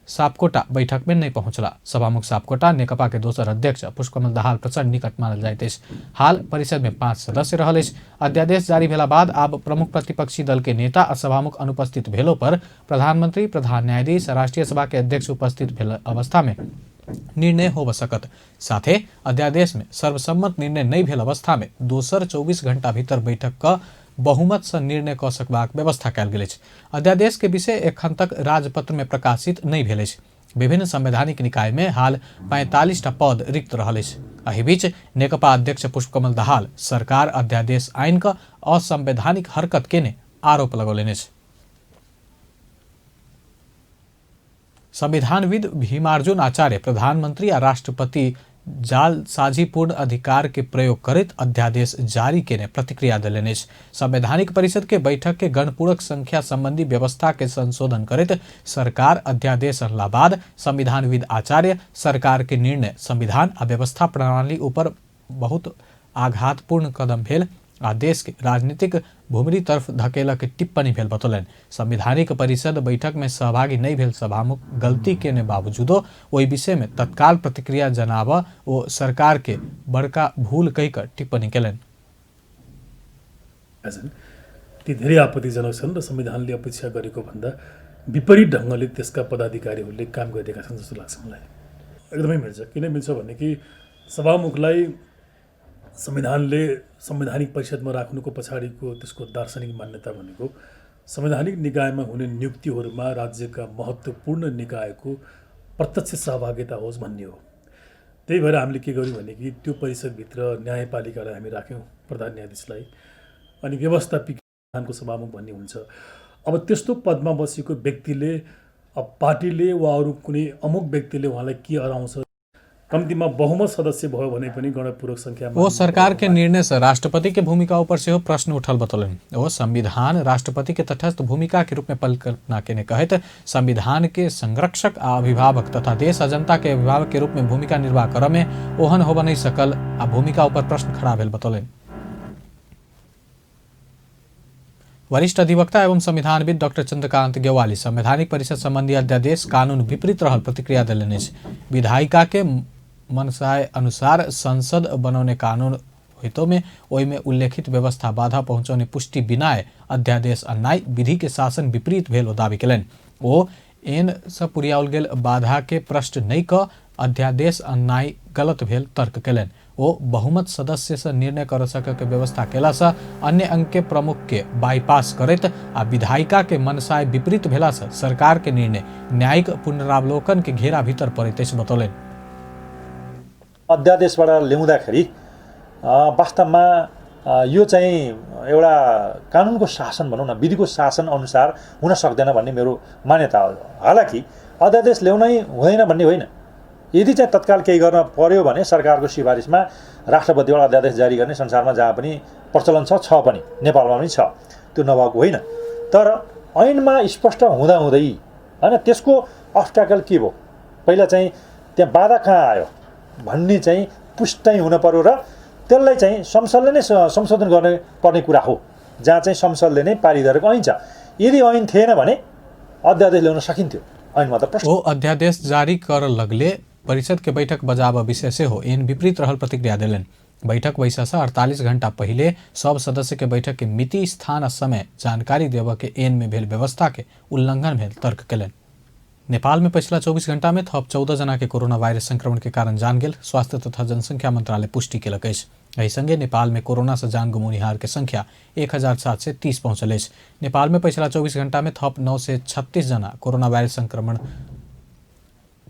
सापकोटा बैठक में नहीं पहुंचला। सभामुख सापकोटा नेकपा के दोसर अध्यक्ष पुष्पकमल दाहाल प्रचंड निकट मानल जाइत अछि। हाल परिषद में 5 सदस्य रहल अछि। अध्यादेश जारी भेला बाद आब प्रमुख प्रतिपक्षी दल के नेता आ सभामुख अनुपस्थित भेलो पर प्रधानमंत्री, प्रधान न्यायाधीश, राष्ट्रीय सभा के अध्यक्ष उपस्थित भेल अवस्था में निर्णय होब सकत। साथे अध्यादेश में सर्वसम्मत निर्णय नहीं भेल अवस्था में दोसर 24 घंटा भीतर बैठक क बहुमत से निर्णय क सकबाक व्यवस्था कयल गेल अछि। अध्यादेश के विषय एखन तक राजपत्र में प्रकाशित नहीं भेल अछि। विभिन्न संवैधानिक निकाय में हाल 45टा पद रिक्त रहल अछि। एहि बीच नेकपा अध्यक्ष पुष्पकमल दाहाल सरकार अध्यादेश आइन क असंवैधानिक हरकत केने आरोप लगौलनि अछि। संविधानविद भीमार्जुन आचार्य प्रधानमंत्री आ राष्ट्रपति जालसाजीपूर्ण अधिकार के प्रयोग करैत अध्यादेश जारी केने प्रतिक्रिया देलनि अछि। संवैधानिक परिषद के बैठक के गणपूरक संख्या संबंधी व्यवस्था के संशोधन करैत सरकार अध्यादेश अनला बाद संविधानविद आचार्य सरकार के निर्णय संविधान आ व्यवस्था प्रणाली ऊपर बहुत आघातपूर्ण कदम भेल आ देश के राजनीतिक भूमि तरफ धकेलक टिप्पणी भेल बतौलनि। संवैधानिक परिषद बैठक में सहभागी नहीं भेल सभामुख गलती केने बावजूदो ओहि विषय में तत्काल प्रतिक्रिया जनाब ओ सरकार के बड़का भूल कहिकर टिप्पणी केलनि। ती धेरै आपत्तिजनक छन् र संविधानले अपेक्षा गरेको भन्दा विपरीत ढङ्गले त्यसका पदाधिकारीहरूले काम गरिरहेका छन् जस्तो लाग्छ मलाई। एकदमै मिल्छ। किन मिल्छ भने कि सभामुखलाई संविधानले संवैधानिक परिषदमा राख्नुको पछाडिको त्यसको दार्शनिक मान्यता भनेको संवैधानिक निकायमा हुने नियुक्तिहरूमा राज्यका महत्त्वपूर्ण निकायको प्रत्यक्ष सहभागिता होस् भन्ने हो। त्यही भएर हामीले के गर्यौँ भने कि त्यो परिषदभित्र न्यायपालिकालाई हामी राख्यौँ, प्रधान न्यायाधीशलाई, अनि व्यवस्थापिकाको सभामुख भन्ने हुन्छ। अब त्यस्तो पदमा बसेको व्यक्तिले अब पार्टीले वा अरू कुनै अमुक व्यक्तिले उहाँलाई के अराउँछ, कम्तीमा बहुमत सदस्य भयो भने पनि गणपूरक संख्या। वो सरकार के निर्णय से राष्ट्रपति के भूमिका ऊपर से प्रश्न उठल बतौलनि। वो संविधान राष्ट्रपति के तटस्थ भूमिका के रूप में परिकल्पना केने कहैत संविधान के संरक्षक आ अभिभावक तथा देश आ जनता के अभिभावक के रूप में भूमिका निर्वाह करऽ में ओहन होब नहीं सकल आ भूमिका ऊपर प्रश्न खड़ा भेल बतौलनि। वरिष्ठ अधिवक्ता एवं संविधानविद डॉक्टर चंद्रकांत गेवाली संवैधानिक परिषद संबंधी अध्यादेश कानून विपरीत रहल प्रतिक्रिया देलनि अछि। विधायिका के मनसाय अनुसार संसद बनौने कानून होइतो में ओहिमे उल्लेखित व्यवस्था बाधा पहुंचौने पुष्टि बिनाए अध्यादेश अन्याय विधि के शासन विपरीत भेल ओ दावी केलनि। ओ एन सँ पुरियाओल गेल बाधा के प्रश्न नहि क अध्यादेश अन्याय गलत भेल तर्क केलनि। ओ बहुमत सदस्य से निर्णय कर सके के व्यवस्था केला से अन्य अंग के प्रमुख के बाईपास करैत आ विधायिका के मनसाय विपरीत भेला से सरकार के निर्णय न्यायिक पुनरावलोकन के घेरा भीतर पड़ैत अछि बतौलनि। अध्यादेशबाट ल्याउँदाखेरि वास्तवमा यो चाहिँ एउटा कानुनको शासन भनौँ न, विधिको शासन अनुसार हुन सक्दैन भन्ने मेरो मान्यता हो। हालाकि अध्यादेश ल्याउनै हुँदैन भन्ने होइन, यदि चाहिँ तत्काल केही गर्न पर्यो भने सरकारको सिफारिसमा राष्ट्रपतिबाट अध्यादेश जारी गर्ने संसारमा जहाँ पनि प्रचलन छ पनि, नेपालमा पनि छ, त्यो नभएको होइन। तर ऐनमा स्पष्ट हुँदाहुँदै हैन त्यसको अब्स्ट्याकल के भयो, पहिला चाहिँ त्यहाँ बाधा कहाँ आयो भन्ने चाहिँ पुष्टि हुन पर्यो र त्यसलाई चाहिँ संसदले नै संशोधन गर्ने पर्ने कुरा हो, जहाँ चाहिँ संसदले नै पारित गरेको ऐन छ। यदि ऐन थिएन भने अध्यादेश ल्याउन सकिन्थ्यो, ऐनमा त प्रश्न। ओ अध्यादेश जारी कर लगले परिषद के बैठक बजाब विषय से हो एन विपरीत रहल प्रतिक्रिया देलनि। बैठक बैसा से 48 घंटा पहिले सब सदस्य के बैठक के मिति, स्थान आ समय जानकारी देबऽ के एन में भेल व्यवस्था के उल्लंघन भेल तर्क केलनि। नेपाल में पछिला 24 घंटा में थप 14 जना के कोरोना वायरस संक्रमण के कारण जान गेल स्वास्थ्य तथा जनसंख्या मंत्रालय पुष्टि केलक अछि। एहि संगे नेपाल में कोरोना से जान गुमौनिहार के संख्या 1730 पहुंचल अछि। नेपाल में पछिला 24 घंटा में थप 936 जना कोरोना वायरस संक्रमण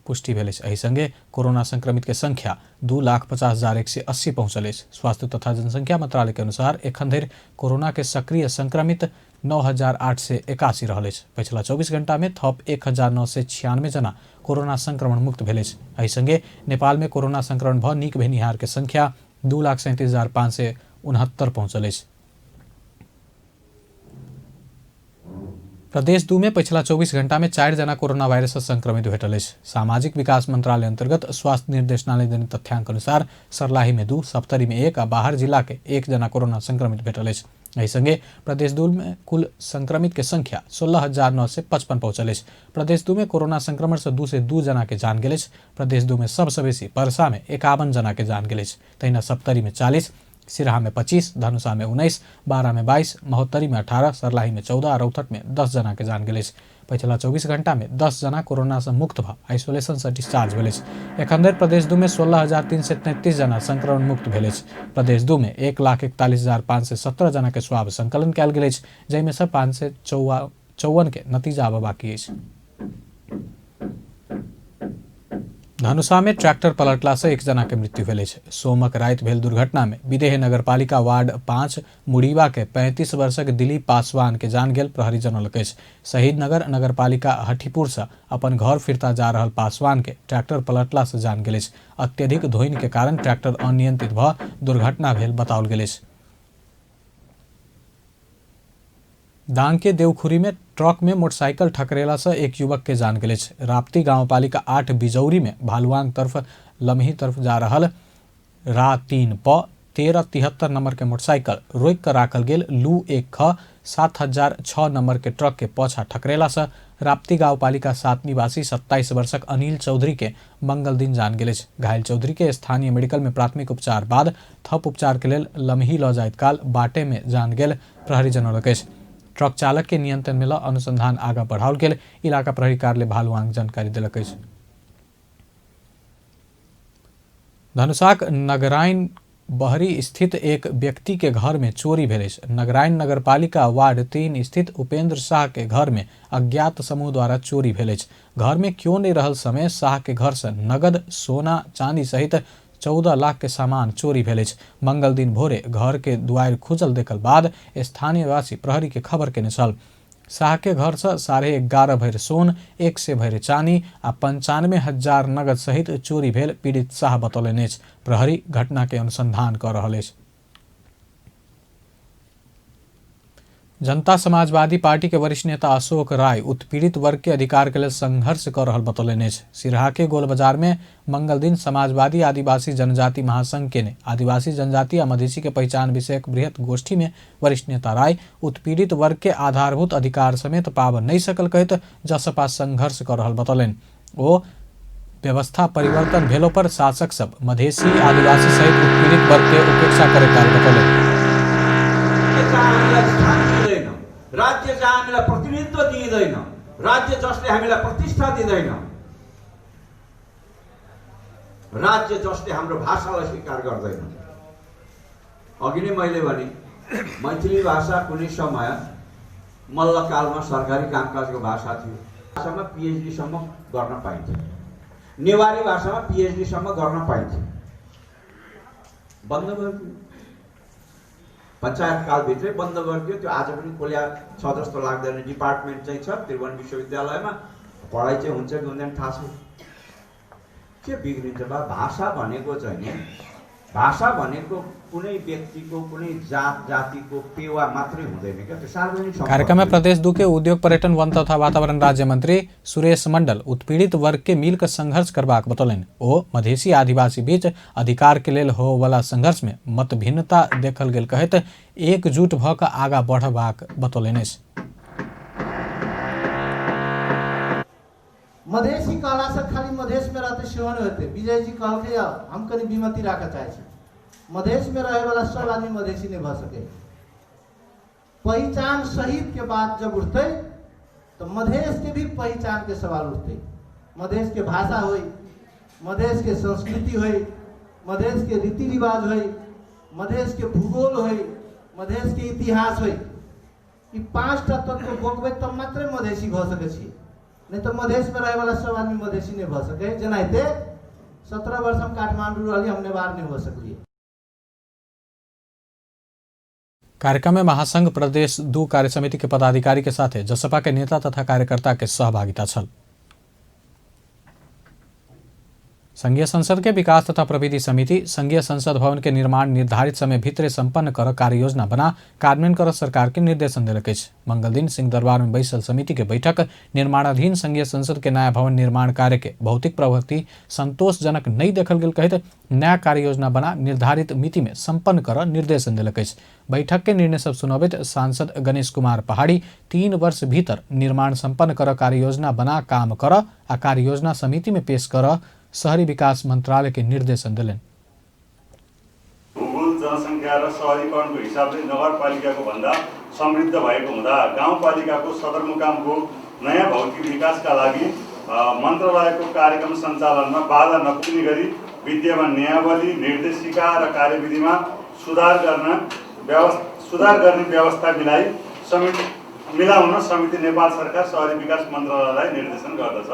पुष्टि भेल अछि। एहि संगे कोरोना संक्रमित के संख्या 2,50,180 पहुंचल अछि। स्वास्थ्य तथा जनसंख्या मंत्रालय के अनुसार एखन धरि कोरोना के सक्रिय संक्रमित 9,881 रहल अछि। पछिला 24 घंटा में थप 1,996 जना कोरोना संक्रमण मुक्त भेल अछि। एहि संगे नेपाल में कोरोना संक्रमण भ नीक भेनिहार के संख्या 2,37,569 पहुंचल अछि। प्रदेश 2 में पछिला 24 घंटा में 4 जना कोरोना वायरस से संक्रमित भेटल अछि। सामाजिक विकास मंत्रालय अंतर्गत स्वास्थ्य निर्देशनालय देने तथ्यांक अनुसार सर्लाही में 2, सप्तरी में 1 आ बाहर जिला के 1 जना कोरोना संक्रमित भेटल अछि। एहि संगे प्रदेश 2 में कुल संक्रमित के संख्या 16,955 पहुंचल अछि। प्रदेश 2 में कोरोना संक्रमण से 202 जना के जान गेल अछि। प्रदेश 2 में सबसँ बेसी परसा में 51 जना के जान गेल अछि। तहिना सप्तरी में 40, सिराहा में 25, धनुषा में 19, बारा में 22, महोत्तरी में 18, सर्लाही में 14 आ रौतहट में 10 जना के जान गेल अछि। पछिला 24 घंटा में 10 जना कोरोना से मुक्त भ आइसोलेशन से डिस्चार्ज भेल अछि। एखन धरि प्रदेश 2 में 16,333 जना संक्रमण मुक्त भेल अछि। प्रदेश 2 में 1,41,517 जना के स्वाब संकलन कयल गेल अछि, जाहिमे सँ 554 के नतीजा आबऽ बाकी अछि। धनुषा में ट्रैक्टर पलटला से 1 जना के मृत्यु भेल अछि। सोमक राति भेल दुर्घटना में विदेह नगरपालिका वार्ड 5 मुड़ीवा के 35 वर्षक दिलीप पासवान के जान गेल प्रहरी जनौलक अछि। शहीद नगर नगरपालिका हठीपुर से अपन घर फिरता जा रहल पासवान के ट्रैक्टर पलटला से जान गेल अछि। अत्यधिक धोइन के कारण ट्रैक्टर अनियंत्रित भ दुर्घटना भेल बताओल गेल अछि। दांग के देवखुरी में ट्रक में मोटरसाइकिल ठकरेला से एक युवक के जान गेल अछि। राप्ती गांवपालिका 8 बिजौरी में भालुआंग तरफ लमही तरफ जा रहल रा 3 प 1373 नंबर के मोटरसाइकिल रोकि कऽ राखल गेल लू 1 ख 7006 नंबर के ट्रक के पाछा ठकरेला से राप्ती गांवपालिका 7 निवासी 27 वर्षक अनिल चौधरी के मंगल दिन जान गेल अछि। घायल चौधरी के स्थानीय मेडिकल में प्राथमिक उपचार बाद थप उपचार के लेल लमही लऽ जाइत काल बाटे में जान गेल प्रहरी जनौलक अछि। ट्रक चालक के नियंत्रण में ल अनुसंधान आगा बढ़ाओल गेल इलाका प्रहरी कार्यालय भालुआंग जानकारी देलक अछि। धनुषाक नगराइन बहरी स्थित एक व्यक्ति के घर में चोरी भेल अछि। नगराइन नगरपालिका वार्ड 3 स्थित उपेंद्र शाह के घर में अज्ञात समूह द्वारा चोरी भेल अछि। घर में क्यों नहीं रहल समय शाह के घर से नगद, सोना, चांदी सहित 14 लाख के सामान चोरी भेल अछि। मंगल दिन भोरे घर के दुआरि खुजल देखल बाद स्थानीय वासी प्रहरी के खबर केने छल। शाह के घर से 11.5 भरि सोन, 100 भरि चानी आ 95,000 नगद सहित चोरी भेल पीड़ित शाह बतौलनि अछि। प्रहरी घटना के अनुसंधान कऽ रहल अछि। जनता समाजवादी पार्टी के वरिष्ठ नेता अशोक राय उत्पीड़ित वर्ग के अधिकार के लिए संघर्ष कर रहल बतौलनि अछि। सिरहा के गोल बाजार में मंगल दिन समाजवादी आदिवासी जनजाति महासंघ के ने आदिवासी जनजाति आ मधेसी के पहचान विषयक बृहत गोष्ठी में वरिष्ठ नेता राय उत्पीड़ित वर्ग के आधारभूत अधिकार समेत पाब नहीं सकल कहत जसपा संघर्ष कर रहल बतौलनि। ओ व्यवस्था परिवर्तन भेलो पर शासक सब मधेसी आदिवासी सहित उत्पीड़ित वर्ग के उपेक्षा करे बतौलनि। राज्य जहाँ हामीलाई प्रतिनिधित्व दिइँदैन, राज्य जसले हामीलाई प्रतिष्ठा दिँदैन, राज्य जसले हाम्रो भाषालाई स्वीकार गर्दैन। अघि नै मैले भने मैथिली भाषा कुनै समय मल्लकालमा सरकारी कामकाजको भाषा थियो। भाषामा पिएचडीसम्म गर्न पाइन्थ्यो, नेवारी भाषामा पिएचडीसम्म गर्न पाइन्थ्यो, बन्द गरिदियो। पञ्चायत कालभित्रै बन्द गरिदियो। त्यो आज पनि खोल्या छ जस्तो लाग्दैन। डिपार्टमेन्ट चाहिँ छ त्रिभुवन विश्वविद्यालयमा, पढाइ चाहिँ हुन्छ कि हुँदैन थाहा छैन। के बिग्रिन्छ बा? भाषा भनेको चाहिँ नि भाषा भनेको कुनै व्यक्तिको कुनै जात जातिको पेवा मात्रै हुँदैन क्या, त्यो सार्वजनिक कार्यक्रम में प्रदेश 2 के उद्योग पर्यटन वन तथा वातावरण राज्य मंत्री सुरेश मंडल उत्पीड़ित वर्ग के मिलकर संघर्ष करबाक बतौलनि। ओ मधेसी आदिवासी बीच अधिकार के लेल होवला संघर्ष में मतभिन्नता देखल गेल कहैत एकजुट भ क आगा बढ़बाक बतौलनि अछि। मधेसी कहला से खाली मधेश में रहते सेहो नहि होते। विजय जी कहलकै हम कनि विमति राखऽ चाहै छी, मधेश में रहे वाला सब आदमी मधेसी नहीं भऽ सके। पहिचान शहीद के बात जब उठते तो मधेश के भी पहिचान के सवाल उठते। मधेश के भाषा होई, मधेश के संस्कृति होई, मधेश के रीति रिवाज होई, मधेश के भूगोल होई, मधेश के इतिहास होई। ई 5टा तत्व बोकबै तब मात्रे मधेसी भऽ सकै छी, नहीं तो मधेश में रहे वाला सब आदमी मधेसी नहीं भऽ सके। जेनाहिते 17 वर्ष हम काठमांडू रहली, हम नेवार नहीं हो सकलिए। कार्यक्रम में महासंघ प्रदेश 2 कार्य समिति के पदाधिकारी के साथ जसपा के नेता तथा कार्यकर्ता के सहभागिता छल। संघीय संसद के विकास तथा प्रविधि समिति संघीय संसद भवन के निर्माण निर्धारित समय भीतरे संपन्न कर कार्ययोजना बना कार्यान्वयन कर सरकार के निर्देशन देलक अछि। मंगल दिन सिंहदरबार में बैसल समिति के बैठक निर्माणाधीन संघीय संसद के नया भवन निर्माण कार्य के भौतिक प्रगति संतोषजनक नहीं देखल गेल कहैत नया कार्ययोजना बना निर्धारित मिति में संपन्न कर निर्देशन देलक अछि। बैठक के निर्णय सब सुनबैत सांसद गणेश कुमार पहाड़ी 3 वर्ष भीतर निर्माण संपन्न कर कार्ययोजना बना काम कर आ कार्ययोजना समिति में पेश कर शहरी विकास मंत्रालय के निर्देशन दिलनि। भूगोल, जनसङ्ख्या र शहरीकरणको हिसाबले नगरपालिकाको भन्दा समृद्ध भएको हुँदा गाउँपालिकाको सदरमुकामको नयाँ भौतिक विकासका लागि मन्त्रालयको कार्यक्रम सञ्चालनमा बाधा नपुग्ने गरी विद्यमान नियमावली, निर्देशिका र कार्यविधिमा सुधार गर्ने व्यवस्था मिलाउन समिति नेपाल सरकार शहरी विकास मन्त्रालयलाई निर्देशन गर्दछ।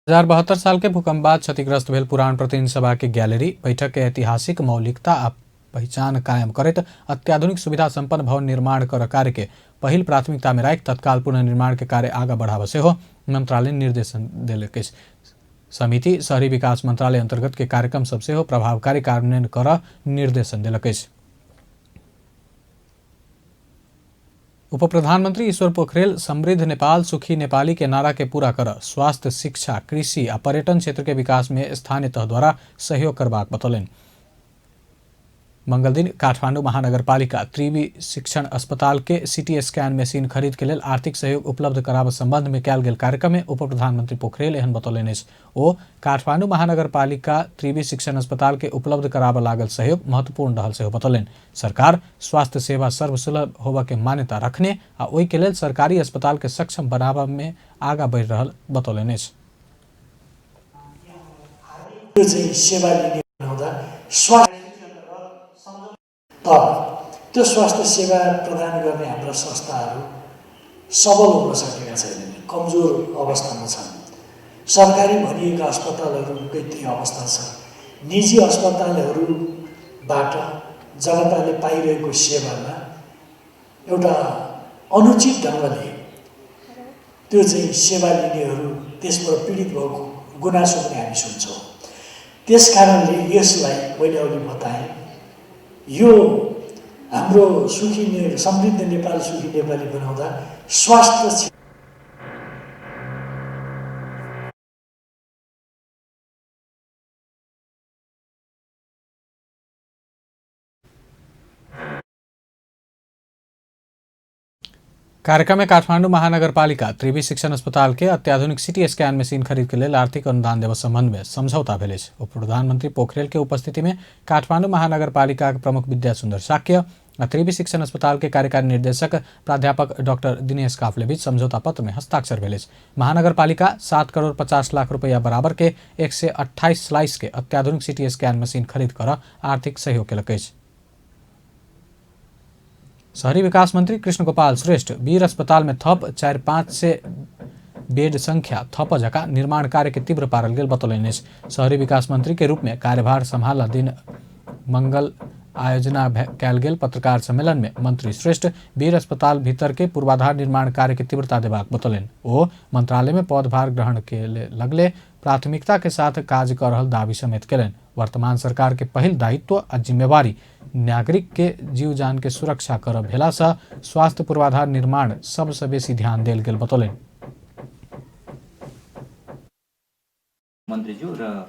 2072 साल के भूकंप बाद क्षतिग्रस्त भेल पुरान प्रतिनिधि सभा के गैलरी बैठक के ऐतिहासिक मौलिकता आ पहिचान कायम करैत अत्याधुनिक सुविधा संपन्न भवन निर्माण कर कार्य के पहिल प्राथमिकता में राखि तत्काल पुनर्निर्माण के कार्य आगा बढ़ावा सेहो मंत्रालय निर्देशन देलक अछि। समिति शहरी विकास मंत्रालय अंतर्गत के कार्यक्रम सब सेहो प्रभावकारी कार्यान्वयन कर निर्देशन देलक अछि। उप प्रधानमंत्री ईश्वर पोखरेल समृद्ध नेपाल सुखी नेपाली के नारा के पूरा कर स्वास्थ्य, शिक्षा, कृषि आ पर्यटन क्षेत्र के विकास में स्थानीय तह द्वारा सहयोग करबाक बतौलनि। मंगल दिन काठमांडू महानगरपालिका त्रिवी शिक्षण अस्पताल के सीटी स्कैन मशीन खरीद के लेल आर्थिक सहयोग उपलब्ध कराबऽ संबंध में कयल गेल कार्यक्रम में उप प्रधानमंत्री पोखरेल एहन बतौलनि अछि। ओ काठमांडू महानगरपालिका त्रिवी शिक्षण अस्पताल के उपलब्ध कराबऽ लागल सहयोग महत्वपूर्ण रहल सेहो बतौलनि। सरकार स्वास्थ्य सेवा सर्वसुलभ होबऽ के मान्यता रखने आ ओहि के लेल सरकारी अस्पताल के सक्षम बनाबऽ में आगा बढ़ि रहल बतौलनि अछि। तर त्यो स्वास्थ्य सेवा प्रदान गर्ने हाम्रा संस्थाहरू सबल हुन सकेका छैनन्, कमजोर अवस्थामा छन्। सरकारी भनिएका अस्पतालहरूकै त्यही अवस्था छ। निजी अस्पतालहरूबाट जनताले पाइरहेको सेवामा एउटा अनुचित ढङ्गले त्यो चाहिँ सेवा लिनेहरू त्यसबाट पीडित भएको गुनासो पनि हामी सुन्छौँ। त्यस कारणले यसलाई मैले अघि बताएँ, यो हाम्रो सुखी समृद्ध नेपाल सुखी नेपाली बनाउँदा स्वास्थ्य कार्यक्रम में काठमांडू महानगरपालिका त्रिवी शिक्षण अस्पताल के अत्याधुनिक सीटी स्कैन मशीन खरीद के लेल आर्थिक अनुदान देबऽ संबंध में समझौता भेल अछि। उप प्रधानमंत्री पोखरेल के उपस्थिति में काठमांडू महानगरपालिका के प्रमुख विद्या सुंदर शाक्य आ त्रिवी शिक्षण अस्पताल के कार्यकारी निर्देशक प्राध्यापक डॉक्टर दिनेश काफले बीच समझौता पत्र में हस्ताक्षर भेल अछि। महानगरपालिका 7 करोड़ 50 लाख रुपया बराबर के 128 स्लाइस के अत्याधुनिक सीटी स्कैन मशीन खरीद कर आर्थिक सहयोग केलक अछि। शहरी विकास मंत्री कृष्ण गोपाल श्रेष्ठ वीर अस्पताल में थप 400-500 बेड संख्या थप जका निर्माण कार्य के तीव्र पारल गेल बतौलनि अछि। शहरी विकास मंत्री के रूप में कार्यभार सम्हालला दिन मंगल आयोजना कयल गेल पत्रकार सम्मेलन में मंत्री श्रेष्ठ वीर अस्पताल भीतर के पूर्वाधार निर्माण कार्य के तीव्रता देबाक बतौलनि। ओ मंत्रालय में पदभार ग्रहण के लगले प्राथमिकता के साथ काज कर रहल दावी समेत केलनि। वर्तमान सरकार के पहिल दायित्व आ जिम्मेवारी नागरिक के जीव जान के सुरक्षा करब भेला से स्वास्थ्य पूर्वाधार निर्माण सबसे बेसी ध्यान देल गेल बतौलनि। मन्त्रीज्यू र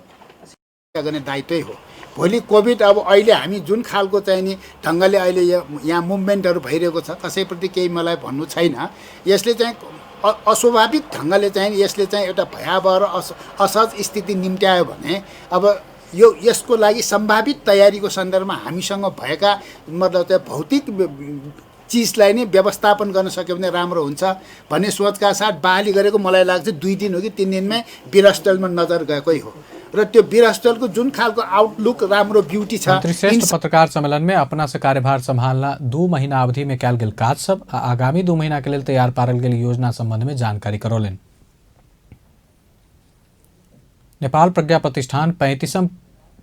गर्ने दायित्वै हो। भोलि कोभिड अब अहिले हामी जुन खालको चाहिँ नि ढङ्गले अहिले यहाँ मुभमेन्टहरू भइरहेको छ, कसैप्रति केही मलाई भन्नु छैन। यसले चाहिँ अस्वाभाविक ढङ्गले चाहिँ यसले चाहिँ एउटा भयावह र असहज स्थिति निम्त्यायो भने अब यो यसको लागि सम्भावित तयारीको सन्दर्भमा हामीसँग भएका मतलब चाहिँ भौतिक चिजलाई नै व्यवस्थापन गर्न सक्यो भने राम्रो हुन्छ भन्ने सोचका साथ बहाली गरेको मलाई लाग्छ 2 दिन हो कि 3 दिनमै वीरस्थलमा नजर गएकै हो र त्यो वीरस्थलको जुन खालको आउटलुक राम्रो ब्युटी छ। मंत्री श्रेष्ठ पत्रकार सम्मेलन में अपना से कार्यभार संभालना 2 महीना अवधि में कयल गेल काज सब आ आगामी 2 महीना के लेल तैयार पारल गेल योजना संबंध में जानकारी करौलनि। नेपाल प्रज्ञा प्रतिष्ठान 35म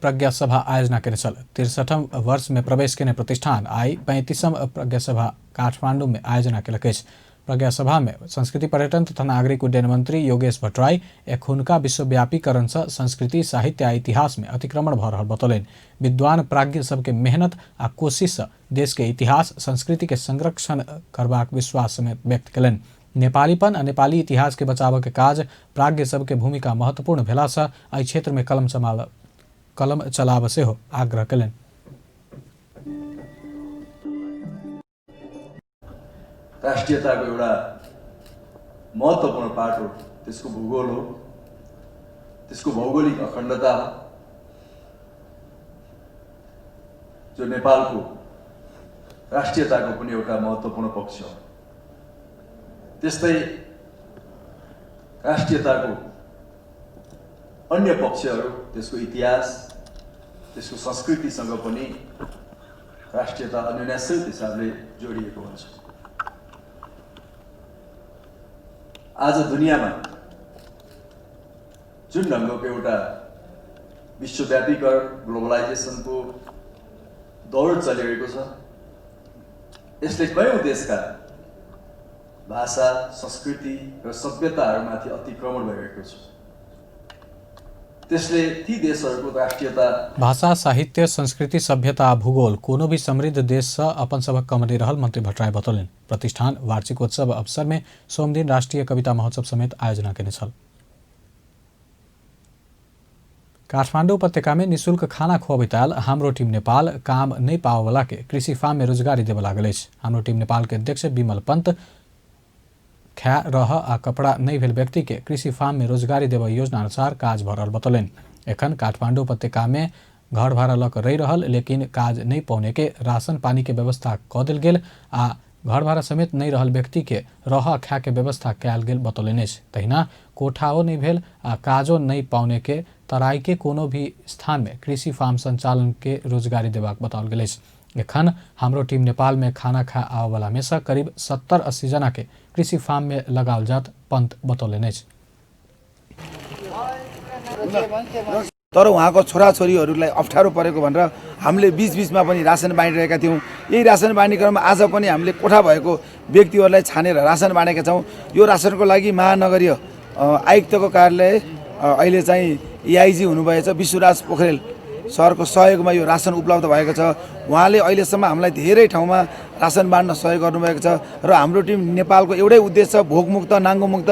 प्रज्ञा सभा आयोजना केने छल। 63ठम वर्ष में प्रवेश केने प्रतिष्ठान आई 35म प्रज्ञा सभा काठमाडौँ में आयोजना केलक अछि। प्रज्ञा सभा में संस्कृति पर्यटन तथा नागरिक उड्डयन मंत्री योगेश भट्टराई एखुनका विश्वव्यापीकरण से संस्कृति साहित्य आ इतिहास में अतिक्रमण भ रहल बतौलनि। विद्वान प्राज्ञ सबके मेहनत आ कोशिश से देश के इतिहास संस्कृति के संरक्षण करबाक विश्वास समेत व्यक्त केलनि। नेपालीपन आ नेपाली इतिहास के बचाव के काज प्राज्ञ सबके भूमिका महत्वपूर्ण भेला से एहि क्षेत्र में कलम चलाब सेहो आग्रह केलनि। राष्ट्रियताको एउटा महत्त्वपूर्ण पाटो हो, त्यसको भूगोल हो, त्यसको भौगोलिक अखण्डता हो, जो नेपालको राष्ट्रियताको पनि एउटा महत्त्वपूर्ण पक्ष हो। त्यस्तै राष्ट्रियताको अन्य पक्षहरू, त्यसको इतिहास, त्यसको संस्कृतिसँग पनि राष्ट्रियता अन्योन्याश्रित हिसाबले जोडिएको हुन्छ। आज दुनियामा जुन ढङ्गको एउटा विश्वव्यापीकरण ग्लोबलाइजेसनको दौड चलिरहेको छ, यसले कयौँ देशका भाषा, संस्कृति र सभ्यताहरूमाथि अतिक्रमण भइरहेको छ। त्यसले ती देशहरूको राष्ट्रियता, भाषा, साहित्य, संस्कृति, सभ्यता, भूगोल कोनो भी समृद्ध देश से अपन सबक कम नहीं रहल मंत्री भट्टराई बतौलनि। प्रतिष्ठान वार्षिकोत्सव अवसर में सोमदिन राष्ट्रीय कविता महोत्सव समेत आयोजना केने छल। काठमाडौँ उपत्यका में निःशुल्क खाना खुअबैत आयल हाम्रो टीम नेपाल काम नहीं पावला के कृषि फार्म में रोजगारी देबय लागल अछि। हाम्रो टीम नेपाल के अध्यक्ष विमल पंत खा रह आ कपड़ा नहीं भेल व्यक्ति के कृषि फार्म में रोजगारी देबय योजना अनुसार काज भऽ रहल बतौलनि। एखन काठमाडौँ उपत्यका में घर भाड़ा लऽ कऽ रहि रहल लेकिन काज नहीं पौने के राशन पानी के व्यवस्था कऽ देल गेल आ घर भाड़ा समेत नहीं रहल व्यक्ति के रह खा के व्यवस्था कयल गेल बतौलनि अछि। तहिना कोठाओ नहीं भेल आ काजो नहीं पाउने के तराई के कोनो भी स्थान में कृषि फार्म संचालन के रोजगारी देबाक बताओल गेल अछि। एखन हाम्रो टीम नेपाल में खाना खा आबयवला में से करीब 70-80 जना के कृषि फार्म में लगाओल जात पंत बतौलनि अछि। तर उहाँको छोराछोरीहरूलाई अप्ठ्यारो परेको भनेर हामीले बिचबिचमा पनि रासन बाँडिरहेका थियौँ। यही रासन बाँड्ने क्रममा आज पनि हामीले कोठा भएको व्यक्तिहरूलाई छानेर रासन बाँडेका छौँ। यो रासनको लागि महानगरीय आयुक्तको कार्यालय अहिले चाहिँ एआइजी हुनुभएछ विश्वराज पोखरेल सरको सहयोगमा यो रासन उपलब्ध भएको छ। उहाँले अहिलेसम्म हामीलाई धेरै ठाउँमा रासन बाँड्न सहयोग गर्नुभएको छ र हाम्रो टिम नेपालको एउटै उद्देश्य भोकमुक्त, नाङ्गोमुक्त,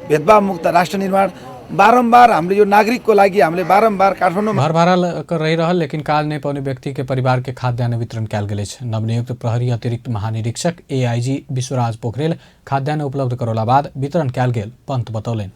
भेदभावमुक्त राष्ट्र निर्माण। बारम्बार हामीले यो नागरिकको लागि हामीले बारम्बार काठमाडौँ घर भाड़ा रहि रहल लेकिन काज नहीं पाउने व्यक्ति के परिवार के खाद्यान्न वितरण कयल गेल अछि। नवनियुक्त प्रहरी अतिरिक्त महानिरीक्षक एआईजी विश्वराज पोखरेल खाद्यान्न उपलब्ध करौला बाद वितरण कयल गेल पंत बतौलनि।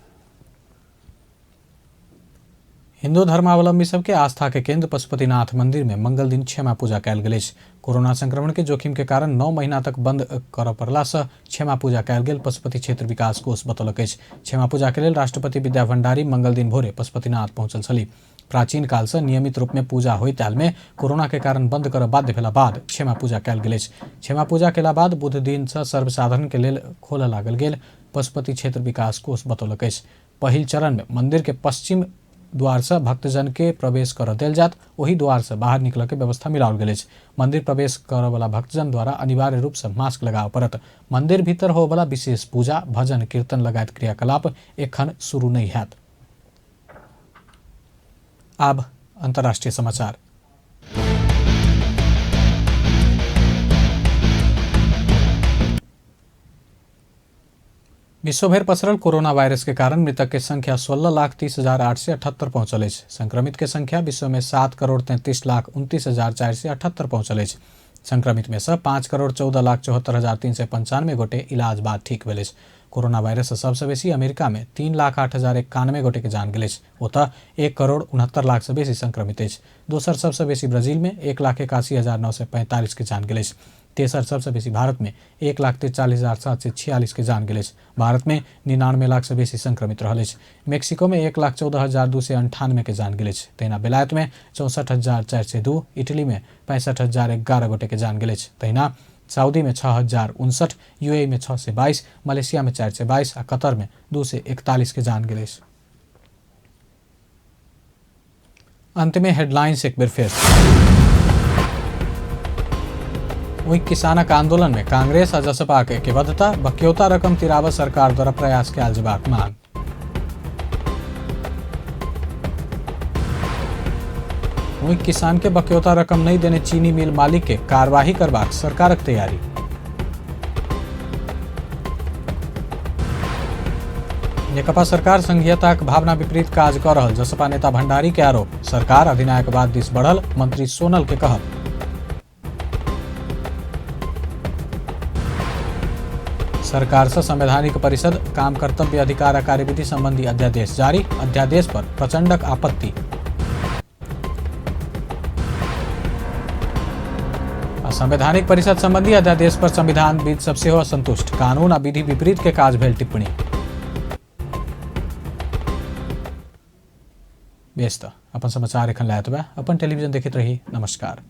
हिंदू धर्मावलंबी सबके आस्था के केंद्र पशुपतिनाथ मंदिर में मंगल दिन क्षमा पूजा कयल गेल अछि। कोरोना संक्रमण के जोखिम के कारण 9 महीना तक बंद करय पड़ला से क्षमा पूजा कयल गेल पशुपति क्षेत्र विकास कोष बतौलक अछि। क्षमा पूजा के लेल राष्ट्रपति विद्या भंडारी मंगल दिन भोरे पशुपतिनाथ पहुंचल छली। प्राचीन काल से नियमित रूप में पूजा होइत आयल में कोरोना के कारण बंद करय बाध्य भेला बाद क्षमा पूजा कयल गेल अछि। क्षमा पूजा केला बाद बुध दिन से सर्वसाधारण के लेल खोलऽ लागल गेल पशुपति क्षेत्र विकास कोष बतौलक अछि। पहिल चरण में मंदिर के पश्चिम द्वार से भक्तजन के प्रवेश कर देल जात, ओही द्वार से बाहर निकल के व्यवस्था मिलाओल गेल अछि। मंदिर प्रवेश करऽ वाला भक्तजन द्वारा अनिवार्य रूप से मास्क लगाबऽ पड़त। मंदिर भीतर होवला विशेष पूजा, भजन, कीर्तन लगायत क्रियाकलाप एखन शुरू नहीं हैत। आब अंतर्राष्ट्रीय समाचार। विश्वभरि पसरल कोरोना वायरस के कारण मृतक के संख्या 16,30,878 पहुंचल अछि। संक्रमित के संख्या विश्व में 7,33,29,478 पहुंचल अछि। संक्रमित में से 5,14,74,395 गोटे इलाज बाद ठीक भेल अछि। कोरोना वायरस से सबसे बेसी अमेरिका में 3,08,091 गोटे के जान गेल अछि। ओतऽ 1,69,00,000 से बेसी संक्रमित अछि। दोसर सबसे बेसी ब्राजील में 1,81,945 के जान गेल अछि। तेसर सबसे बेसी भारत में 1,43,746 के जान गेल अछि। भारत में 99 लाख से बेसी संक्रमित रहल अछि। मेक्सिको में 1,14,298 के जान गेल अछि। तहिना बेलायत में 64,402, इटली में 65,011 गोटे के जान गेल अछि। तहिना सऊदी में 6,059, यूएई में 622, मलेशिया में 422 आ कतर में 241 के जान गेल अछि। अंत में हेडलाइंस एक बेर फेर। ओहि किसानक आंदोलन में कांग्रेस आ जसपा के ऐक्यबद्धता, बक्यौता रकम तिराबऽ सरकार द्वारा प्रयास कयल जेबाक मांग। ओहि किसान के बक्यौता रकम नहि देने चीनी मिल मालिक के कार्यवाही करबाक सरकारक तैयारी। नेकपा सरकार संघीयताक भावना विपरीत काज कऽ रहल जसपा नेता भंडारी के आरोप। सरकार अधिनायकवाद दिस बढ़ल, मंत्री सोनल के कहब। सरकार से संवैधानिक परिषद काम कर्तव्य अधिकार आ कार्यविधि संबंधी अध्यादेश जारी, अध्यादेश पर प्रचंडक आपत्ति। संवैधानिक परिषद संबंधी अध्यादेश पर संविधानविद सब सेहो असंतुष्ट, कानून आ विधि विपरीत के काज भेल टिप्पणी। बेस त अपन समाचार एखन लए एतबे। अपन टेलीविजन देखैत रही। नमस्कार।